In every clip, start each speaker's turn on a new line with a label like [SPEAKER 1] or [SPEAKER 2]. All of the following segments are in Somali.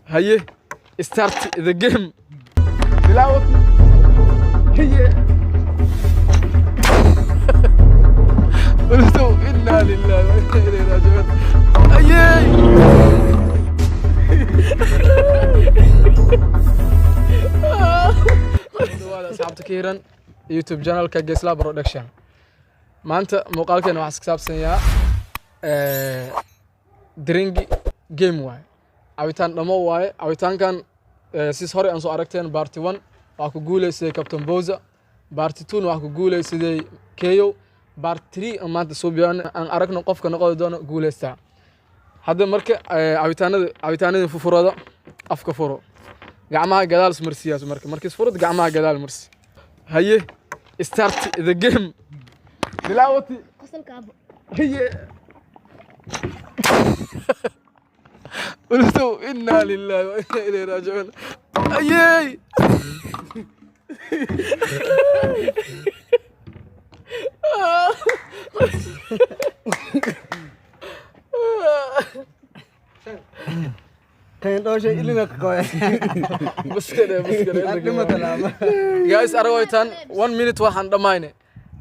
[SPEAKER 1] Haye, start the game. Bilaawati. Haye, ulusow, inaa lillahi wa inaa ilayhi raajicuun. Ayey, dhawaada asxaabta ka hiran YouTube channelka Gesla Production. Maanta muuqaalkeena waxaa iska saabsanyaa drink game waaye, cabitaan dhamo waaye. Cabitaankan sis hore aan soo aragteen, part 1 waxaa ku guuleysaday Captain Boza, part 2 na waxaa ku guuleysaday Keyo, part 3 aan maanta suubiyaan aan aragno qofka noqon doono guuleystaa. Hadda marka cabitaanada, cabitaanada fufurada afka furo, gacmaha gadaal ismarsiyaas. Marka markiis furad, gacmaha gadaal marsi. Haye, start the game. Bilaawati.
[SPEAKER 2] Qosolka abo.
[SPEAKER 1] Haye, ulusow, inaa lillahi wa inaa ilayhi raajicuun. Ayey.
[SPEAKER 3] Kan dhooshay ilina qoy.
[SPEAKER 1] Baskare, baskare.
[SPEAKER 3] Dhima talaama.
[SPEAKER 1] Guys, aragoytan one minute waxaan dhammayne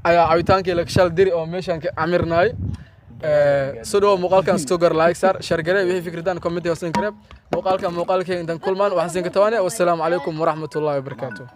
[SPEAKER 1] ayaa cabitaankii la shal diri oo meeshaan ka camirnaay. Soo dhawo muuqaalkan, stogar like saar, share garee, wixii fikradaan comment hoosin kareeb. Muuqaalkan muuqaalkii intaan kulmaan waxaan siin ka tawaane, wassalaamu calaykum waraxmatullaahi wabarakaatuh.